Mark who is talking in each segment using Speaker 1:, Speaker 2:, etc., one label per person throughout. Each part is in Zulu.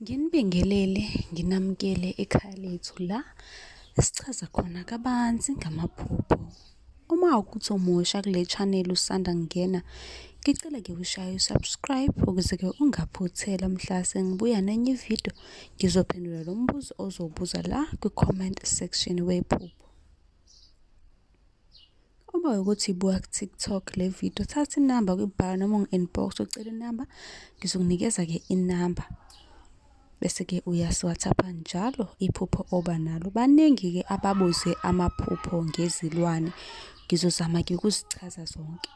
Speaker 1: Nginibingelele, nginamukele ekhaya lethu la esichaza khona kabanzi ngamaphupho. Uma kuwukuthi umusha kule channel usanda kungena, ngicela-ke ushaye u-subscribe ukuze-ke ungaphuthelwa mhla sengibuya nenye ividiyo. Ngizophendula lo mbuzo ozowubuza la kwi-comment section wephupho. Uma ukuthi ibuka ku-TikTok le video, thatha inamba kwi-bio noma ungi-inbox ucele inamba, ngizokunikeza-ke inamba. Bese-ke uyasi-WhatsApp-a njalo iphupho oba nalo. Baningi-ke ababuze amaphupho ngezilwane, ngizozama-ke ukuzichaza zonke.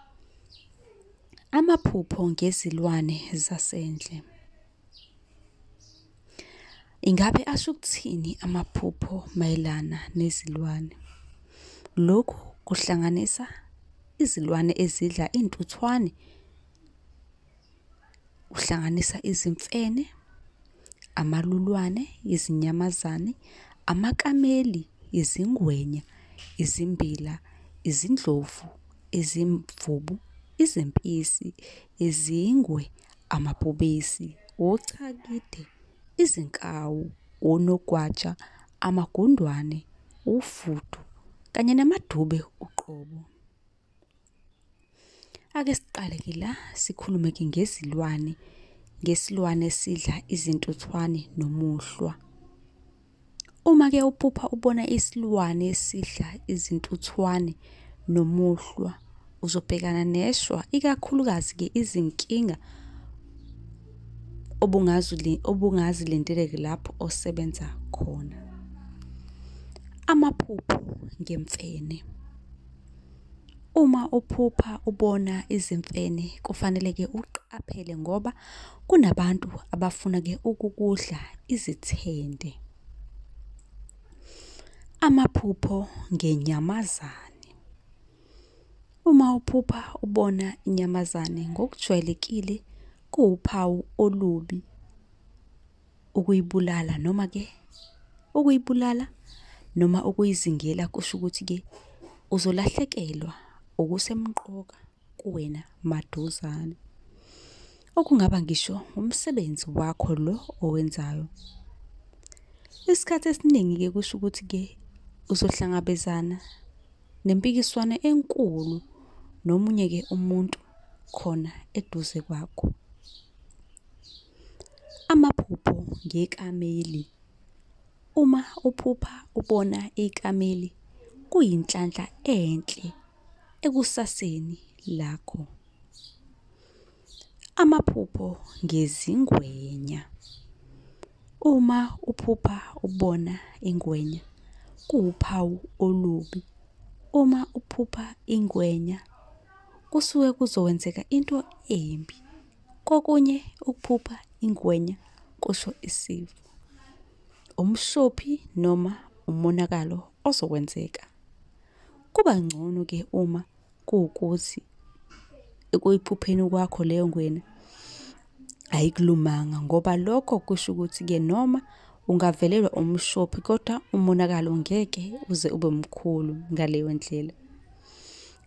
Speaker 1: Amaphupho ngezilwane zasendle. Ingabe asho ukuthini amaphupho mayelana nezilwane? Lokhu kuhlanganisa izilwane ezidla iy'ntuthwane, kuhlanganisa izimfene, amalulwane, izinyamazane, amakameli, izingwenya, izimbila, izindlovu, izimvubu, izimpisi, izingwe, amabhubesi, ochakide, izinkawu, onogwaja, amagundwane, ufudu kanye namadube uqobo. Ake siqale-ke la sikhulume-ke ngezilwane, ngesilwane esidla izintuthwane nomuhlwa. Uma-ke uphupha ubona isilwane esidla izintuthwane nomuhlwa, uzobhekana neshwa, ikakhulukazi-ke izinkinga obungazilindele-ke lapho osebenza khona. Amaphupho ngemfene. Uma uphupha ubona izimfene kufanele-ke uqaphele ngoba kunabantu abafuna-ke ukukudla izithende. Amaphupho ngenyamazane. Uma uphupha ubona inyamazane ngokujwayelekile kuwuphawu olubi ukuyibulala noma-ke ukuyibulala noma ukuyizingela kusho ukuthi-ke uzolahlekelwa okusemqoka kuwena maduzane. Okungaba ngisho umsebenzi wakho lo owenzayo. Isikhathi esiningi-ke kusho ukuthi-ke uzohlangabezana nempikiswano enkulu nomunye-ke umuntu khona eduze kwakho. Amaphupho ngekameli. Uma uphupha ubona ikameli kuyinhlanhla enhle ekusaseni lakho. Amaphupho ngezingwenya. Uma uphupha ubona ingwenya kuwuphawu olubi. Uma uphupha ingwenya kusuke kuzokwenzeka into embi. Kokunye ukuphupha ingwenya kusho isifo, umshophi noma umonakalo ozokwenzeka. Kuba ngcono-ke uma kuwukuthi ekuyiphupheni kwakho leyo ngwenya ayikulumanga ngoba lokho kusho ukuthi-ke noma ungavelelwa umshophi kodwa umonakalo ngeke uze ube mkhulu ngaleyo ndlela.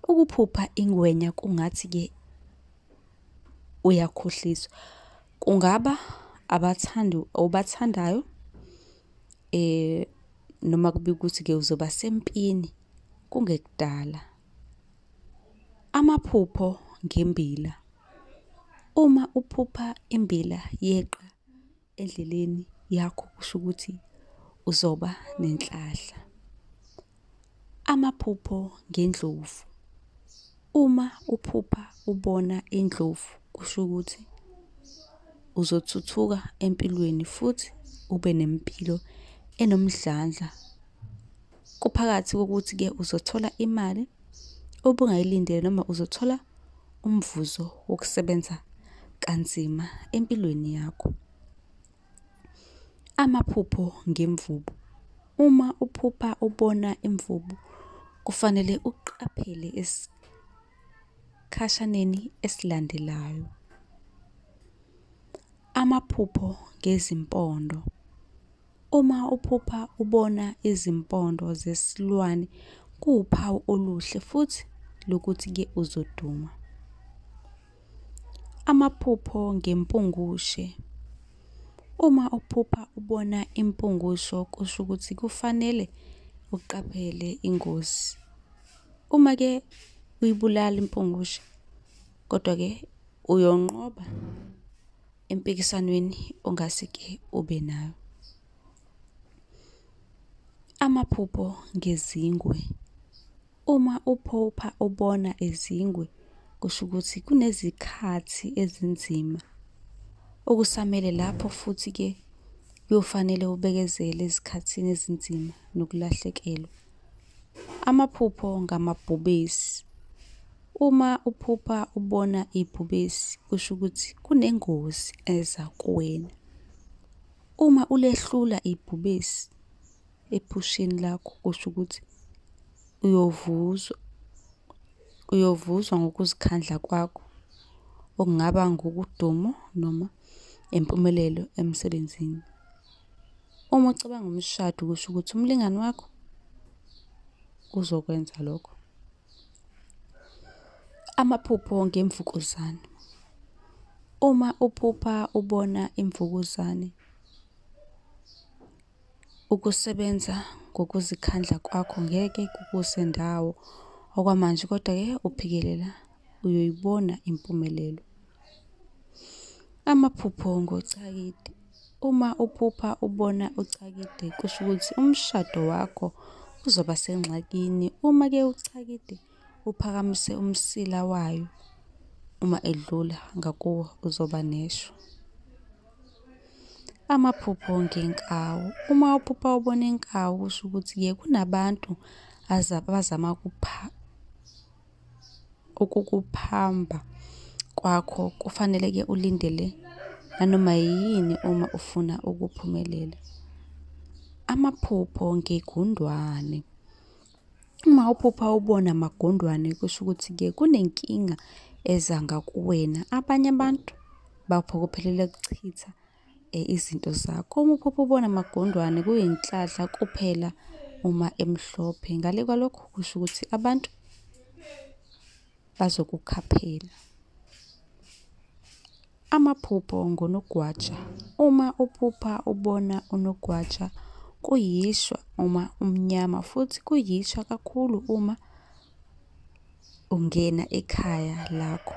Speaker 1: Ukuphupha ingwenya kungathi-ke uyakhohliswa. Kungaba abathandi obathandayo noma kube ukuthi-ke uzoba sempini kungekudala. Amaphupho ngembila. Uma uphupha imbila yeqa endleleni yakho kusho ukuthi uzoba nenhlahla. Amaphupho ngendlovu. Uma uphupha ubona indlovu kusho ukuthi uzothuthuka empilweni futhi ube nempilo enomdlandla. Kuphakathi kokuthi-ke uzothola imali obungayilindele noma uzothola umvuzo wokusebenza kanzima empilweni yakho. Amaphupho ngemvubu. Uma uphupha ubona imvubu kufanele uqaphele esikhashaneni esilandelayo. Amaphupho ngezimpondo. Uma uphupha ubona izimpondo zesilwane kuwuphawu oluhle futhi lokuthi-ke uzoduma. Amaphupho ngempungushe. Uma uphupha ubona impungusho kusho ukuthi kufanele uqaphele ingozi. Uma-ke uyibulala impungushe, kodwa-ke uyonqoba empikisanweni ongase-ke ube nayo. Amaphupho ngezingwe. Uma uphupha ubona izingwe, kusho ukuthi kunezikhathi ezinzima okusamele lapho futhi-ke kuyofanele ubekezele ezikhathini ezinzima nokulahlekelwa. Amaphupho ngamabhubesi. Uma uphupha ubona ibhubesi, kusho ukuthi kunengozi eza kuwena. Uma ulehlula ibhubesi ephusheni lakho, kusho ukuthi uyovuzwa, uyovuzwa ngokuzikhandla kwakho, okungaba ngokodumo noma impumelelo emsebenzini. Uma ucabanga umshado, kusho ukuthi umlingani wakho uzokwenza lokho. Amaphupho ngemvukuzane. Uma uphupha ubona imvukuzane, ukusebenza ngokuzikhandla kwakho ngeke kukuse ndawo okwamanje, kodwa-ke uphikelela uyoyibona impumelelo. Amaphupho ngochakide. Uma uphupha ubona uchakide, kusho ukuthi umshado wakho uzoba sengxakini. Uma-ke uchakide uphakamise umsila wayo, uma edlula ngakuwe uzoba neshwa. Amaphupho ngenkawu. Uma uphupha ubona inkawu, kusho ukuthi-ke kunabantu abazama ukukuphamba kwakho. Kufanele-ke ulindele nanoma yini uma ufuna ukuphumelela. Amaphupho ngegundwane. Uma uphupha ubona amagundwane, kusho ukuthi-ke kunenkinga eza ngakuwena. Abanye abantu baphokophelele ukuchitha izinto zakho. Uma uphupha ubona amagundwane kuyinhlanhla kuphela uma emhlophe. Ngale kwalokho kusho ukuthi abantu bazokukhaphela. Amaphupho ngonogwaja. Uma uphupha ubona unogwaja, kuyishwa uma umnyama futhi kuyishwa kakhulu uma ungena ekhaya lakho.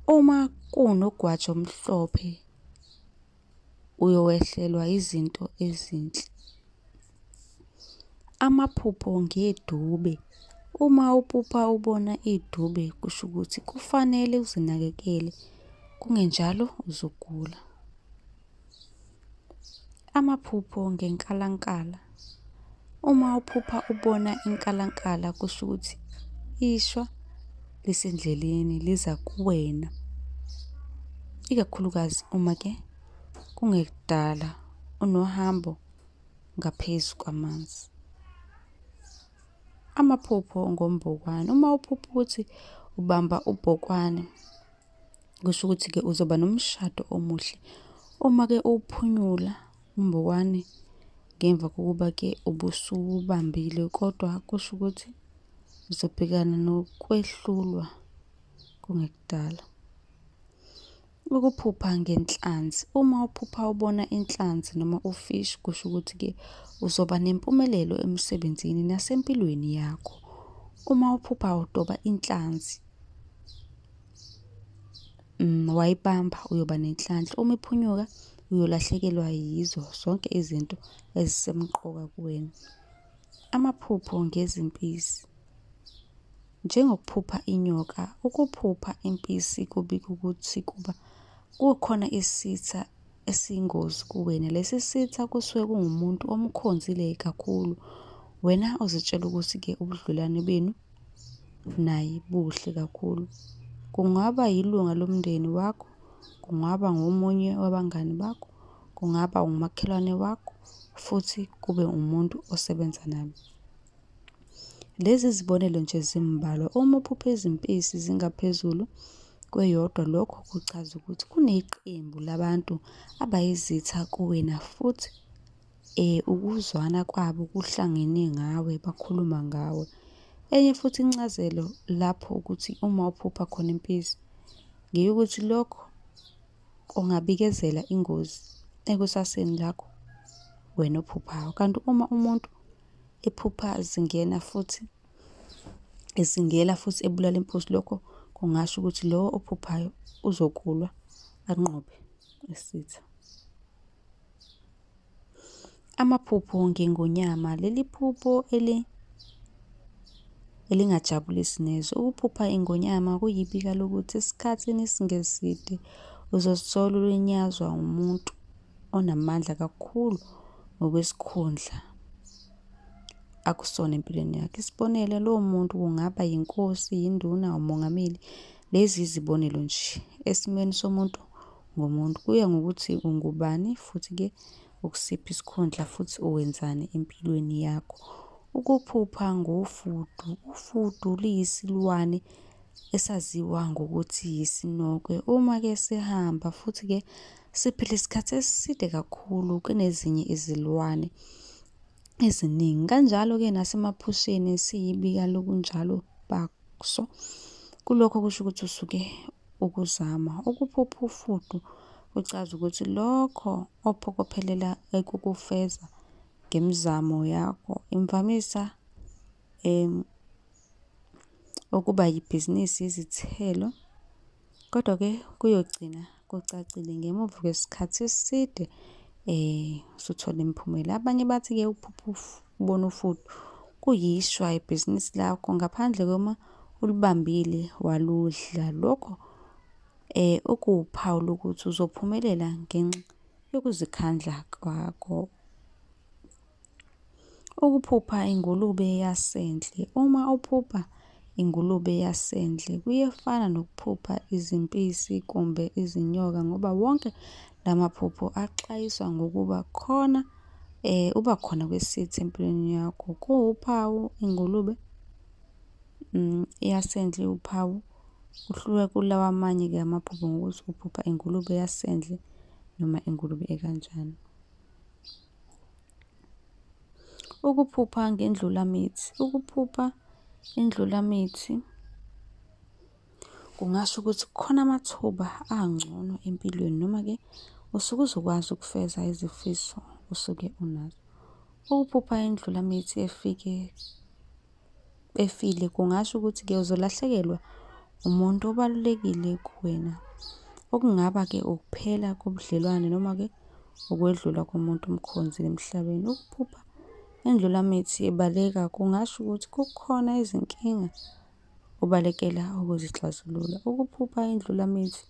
Speaker 1: Uma kuwunogwaja omhlophe, uyowehlelwa izinto ezinhle. Amaphupho ngedube. Uma uphupha ubona idube, kusho ukuthi kufanele uzinakekele, kungenjalo uzogula. Amaphupho ngenkalankala. Uma uphupha ubona inkalankala, kusho ukuthi ishwa lisendleleni liza kuwena. Ikakhulukazi uma-ke kungekudala unohambo ngaphezu kwamanzi. Amaphupho ngombokwane. Uma uphupha ukuthi ubamba ubhokwane, kusho ukuthi-ke uzoba nomshado omuhle. Uma-ke uwuphunyula umbokwane ngemva kokuba-ke ubusuwubambile, kodwa kusho ukuthi uzobhekana nokwehlulwa kungekudala. Ukuphupha ngenhlanzi. Uma uphupha ubona inhlanzi noma ufishi, kusho ukuthi-ke uzoba nempumelelo emsebenzini nasempilweni yakho. Uma uphupha udoba inhlanzi, wayibamba, uyoba nenhlanhla. Uma iphunyuka, uyolahlekelwa yizo zonke izinto ezisemqoka kuwena. Amaphupho ngezimpisi. Njengokuphupha inyoka, ukuphupha impisi kubika ukuthi kuba kukhona isitha esiyingozi kuwena. Lesi sitha kusuke kungumuntu omkhonzile kakhulu. Wena ozitshela ukuthi-ke ubudlelwane benu naye buhle kakhulu. Kungaba yilunga lomndeni wakho, kungaba ngomunye wabangani bakho, kungaba umakhelwane wakho, futhi kube umuntu osebenza naye. Lezi zibonelo nje zimbalwa. Uma uphupha izimpisi zingaphezulu kweyodwa, lokho kuchaza ukuthi kuneqembu labantu abayizitha kuwena futhi ukuzwana kwabo kuhlangene ngawe, bakhuluma ngawe. Enye futhi incazelo lapho ukuthi uma uphupha khona impisi, ngeyokuthi lokho kungabikezela ingozi ekusaseni lakho wena ophuphayo. Kanti uma umuntu ephupha zingena futhi ezingela futhi ebulala impuzi, lokho kungasho ukuthi lo ophuphayo uzokulwa anqobe isitha. Amaphupho ngengonyama. Leli phupho elingajabulisi neze. Ukuphupha ingonyama kuyibika lokuthi esikhathini esingeside uzozithola ulinyazwa umuntu onamandla kakhulu ngokwesikhundla akusona empilweni yakho. Isibonelo, lowo muntu kungaba yinkosi, yinduna, umongameli. Lezi yizibonelo nje. Esimweni somuntu ngomuntu kuya ngokuthi ungubani futhi-ke ukusiphi isikhundla futhi uwenzani empilweni yakho. Ukuphupha ngofudu. Ufudu luyisilwane esaziwa ngokuthi yisinokwe. Uma-ke sihamba futhi-ke siphila isikhathi eside kakhulu kunezinye izilwane eziningi. Kanjalo-ke nasemaphusheni siyibika lokunjalo baso. Kulokho kusho ukuthi usuke ukuzama. Ukuphupha ufudu kuchaza ukuthi lokho ophokophelela ekukufeza ngemizamo yakho imvamisa okuba yibhizinisi yezithelo, kodwa-ke kuyogcina kucacile ngemuva kwesikhathi eside usuthola imiphumela. Abanye bathi-ke ukuphupha ubona ufudu kuyishwa ibhizinisi lakho ngaphandle koma ulibambile waludla. Lokho okuwuphawu lokuthi uzophumelela ngenxa yokuzikhandla kwakho. Ukuphupha ingulube yasendle. Uma uphupha ingulube yasendle kuyefana nokuphupha izimpisi kumbe izinyoka ngoba wonke lamaphupho axwayisa ngokuba khona uba khona kwesitha empilweni yakho. Kuwuphawu ingulube yasendle iwuphawu. Kuhluke kulawa amanye-ke amaphupho ngokuthi uphupha ingulube yasendle noma ingulube ekanjani. Ukuphupha ngendlulamithi. Ukuphupha indlulamithi kungasho ukuthi kukhona amathuba angcono empilweni noma-ke usuke uzokwazi ukufeza izifiso osuke unazo. Ukuphupha indlulamithi efike efile kungasho ukuthi-ke uzolahlekelwa umuntu obalulekile kuwena. Okungaba-ke ukuphela kobudlelwane noma-ke ukwedlula komuntu omkhonzile emhlabeni. Ukuphupha indlulamithi ibaleka kungasho ukuthi kukhona izinkinga obalekela ukuzixazulula. Ukuphupha indlulamithi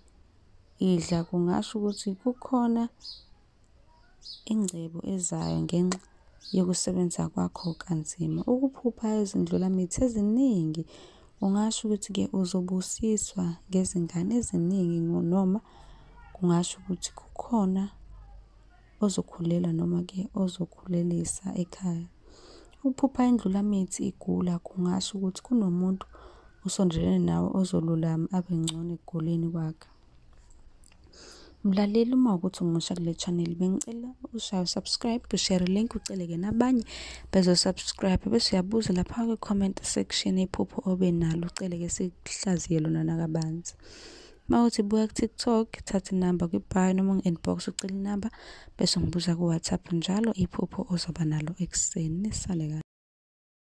Speaker 1: idla kungasho ukuthi kukhona ingcebo ezayo ngenxa yokusebenza kwakho kanzima. Ukuphupha izindlulamithi eziningi kungasho ukuthi-ke uzobusiswa ngezingane eziningi noma kungasho ukuthi kukhona ozokhulelwa noma-ke ozokhulelisa ekhaya. Ukuphupha indlulamithi igula kungasho ukuthi kunomuntu osondelene nawe ozolulama abe ngcono ekuguleni kwakhe. Mlaleli, uma ukuthi umusha kule channel, bengicela ushaye subscribe, ushare link, ucele-ke nabanye bezo-subscribe, bese uyabuza lapha kwi-comment section iphupho obe nalo, ucele-ke sikuhlaziye lona nakabanzi. Uma uthi buka ku-TikTok, thatha inamba kwi-bio noma ungi-inbox ucele inamba bese ungibuza ku-WhatsApp njalo iphupho ozoba nalo ekuseni. Nisale kahle.